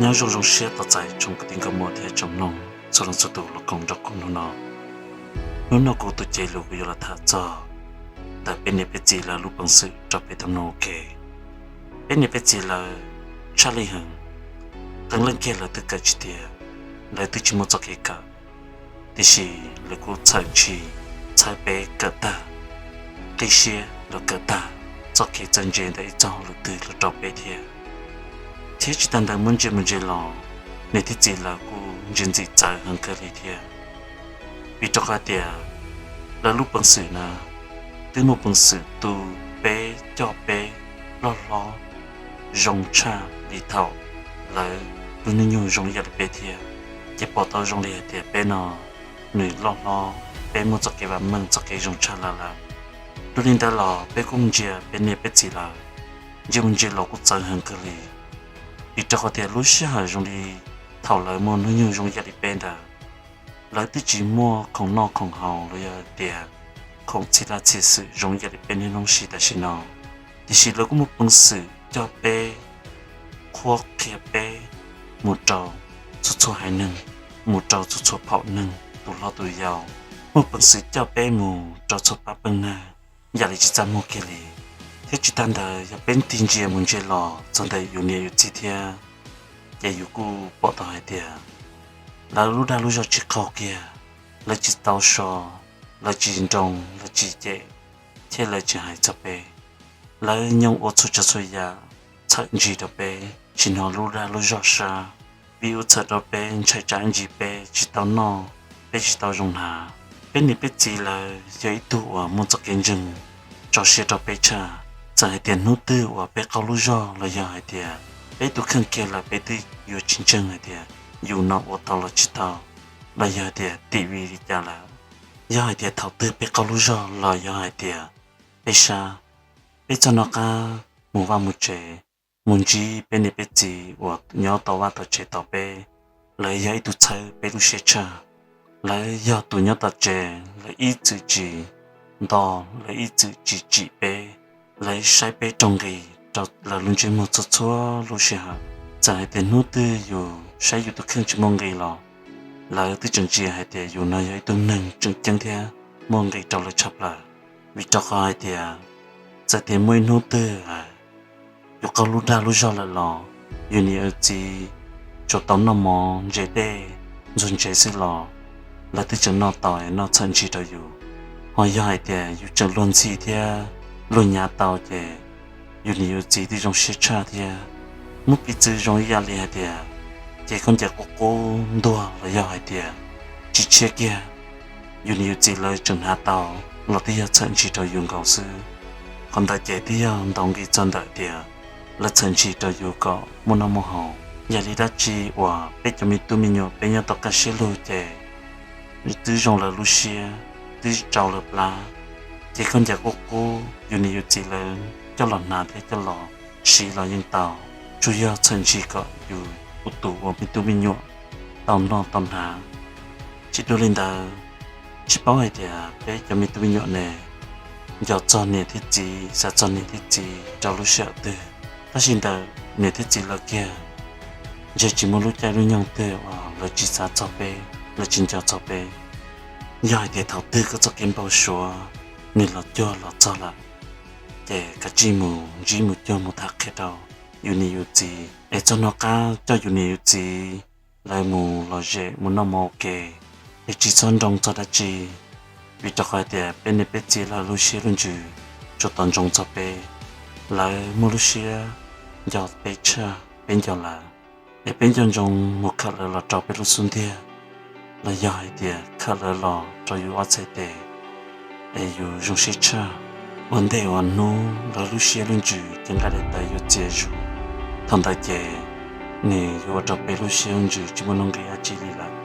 Nyob zoo zoo siab tos txais tsoom kwv tij nkauj muam thiab tsoom mloog txhua leej txhua tus los koom nrog kuv hnub no. Hnub no kuv tus cev lus kuv yuav los tham txog ntawm peb niam peb txiv lawv lub peev xwm rau peb tau mloog ua ke. Peb niam peb txiv lawv tshaj lij heev, qee leej kiag lawv twb kawm tsis tiav, lawv twb tsis muaj txoj kev kawm, tiam sis lawv kuj txhawm ntshis txhawb peb kawm tag, qib siab los kawm tag txoj kev txawj ntse ntawm ib txoj hauj lwm twg los rau peb thiab. Thiab tsis tas ntawd muab ntsia mus ntsia los, niam thiab txiv lawv kuj ntsia ntxim txawv heev kawg li thiab. Vim rau qhov tias lawv lub peev xwm na twb muaj peev xwm tu peb coj peb loj hlob zoo tshaj li thaum lawv lub hnub nyoog zoo ib yam li peb thiab. Ces pom tau zoo li hais tias peb no nws loj hlob, peb muaj txoj kev vam meej txoj kev zoo tshaj lawv lawm. Dua li ntawd los peb kuj ntsia peb niam peb txiv lawv ntsia mus ntsia los kuj txawv heev kawg li. Vim rau qhov tias lub sij hawm zoo li thaum lawv muaj hnub nyoog zoo ib yam li peb ntawd, lawv twb tsis muaj khoom noj khoom haus los yog tias khoom txhia laj txhia xwm zoo ib yam li peb niaj hnub siv tam sim no, tiam sis lawv kuj muaj peev xwm coj peb, qhuab qhia peb mus rau txhua txhua haiv neeg, mus rau txhua txhua phaum neeg, tus hlob tus yau, muaj peev xwm coj peb mus rau txhua pab pawg neeg yam li tsis txaj muag kiag li. Thiab tsis tas ntawd yog peb tig ntsia mus ntsia los txog ntawm yus niam yus txiv thiab, ces yus kuj pom tau hais tias lawv lub dag lub zog tsis qaug kiag, lawv tsis tau so, lawv tsis nroo, lawv tsis cem, thiab lawv tsis hais txog peb. Lawv nyob ua txhua tsav txhua yam txhawm ntshis rau peb tsis hnov lub dag lub zog sab, vim ua txhawm rau peb ntshai tsam ib ntsis peb tsis tau noj, peb tsis tau zoo hnav. Peb niam peb txiv lawv yog ib tug uas muaj txoj kev ntseeg tso siab rau peb tshaj, txawm hais tias hnub twg uas peb qaug lub zog los yog hais tias peb tus kheej kiag lawm peb twb yuav tsis ntseeg hais tias yus no ua tau los tsis tau, los yog hais tias tim vim li cas lawm. Yog hais tias thaum twg peb qaug lub zog los yog hais tias peb sab, peb txog noj qab mus vaj mus tsev, mus ntsib peb niam peb txiv uas nyob tau vaj tau tsev tos peb, lawv yog ib tug txhawb peb lub siab tshaj. Lawv yog tus nyob tom tsev, lawv ib txwm tsis nto, lawv ib txwm tsis tsim peb, lawv saib peb raug nqis rau lawv lub ntsej muag txhua txhua lub sij hawm. Txawm hais tias hnub twg yus saib yus tus kheej tsis muaj nqis los lawv twb tseem ntsia hais tias yus no yog ib tug neeg tseem ceeb thiab muaj nqis rau lawv tshaj plaws. Vim rau qhov hais tias txawm tias muaj ib hnub twg yus qaug lub dag lub zog lawm los yus niam yus txiv tsuas tau noj mov ntse dej ntxuag ntsev xwb los lawv twb tseem noj tau es noj txhawm ntshis rau yus. Ho yog hais tias yus tseem luag ntxhi thiab luag nyav tau ces yus niam yus txiv twb zoo siab tshaj thiab. Muab piv txwv zoo ib yam li hais tias ces khaub ncaws qub qub ntuag los yog hais tias tsis tshiab kiag, yus niam yus txiv lawv tseem hnav tau los twb yog txhawm ntshis rau yus nkaus xwb. Qhov ntawd ces twb yog ntaus nqi txog ntawm tias lawv txhawm ntshis rau yus kom muaj noj muaj haus. Yog li dab tsi uas peb cov me tub me nyuam peb nyob tau kaj siab lug ces twb zoo lawv lub siab, twb rau lawv plab, ces khaub ncaws qub qub yus niam yus txiv lawv coj los hnav thiab coj los siv los yeej tau, tsuas yog txhawm ntshis kom yus tus uas me tub me nyuam tau noj tau hnav. Tsis dua li ntawd, tsis paub hais tias peb cov me tub me nyuam ne nco txog niam thiab txiv, xav txog niam thiab txiv rau lub sij hawm twg, tab sis ntawm niam thiab txiv lawv kiag ntshe tsis muaj lub caij lub nyoog twg uas lawv tsis xav txog peb, lawv tsis nco txog peb. Yog hais tias thaum twg koj txoj kev npau suav nws los cuag los txog lawm, ces kav tsij mus ntsib mus cuag mus tham qhia rau yus niam yus txiv es txog noj qab coj yus niam yus txiv lawv mus lom zem mus noj mov ua ke, es tsis txhob nroo txog dab tsi, vim rau qhov hais tias peb niam peb txiv lawv lub siab lub ntsws tsuas tos ntsoov txog peb. Lawv muaj lub siab nco peb tshaj peb nco lawv, es peb nco ntsoov mus khawm lawv los rau peb lub xub ntiag, los yog hais tias khawm lawv los rau yus ob txhais tes, es yus zoo siab tshaj. Ua ntej uas hnub lawv lub siab lub ntsws cev nqaij daim tawv yuav txias zus, thaum ntawd ces nws yuav ua rau peb lub siab lub ntsws tsis muaj nuj nqis dab tsi li lawm.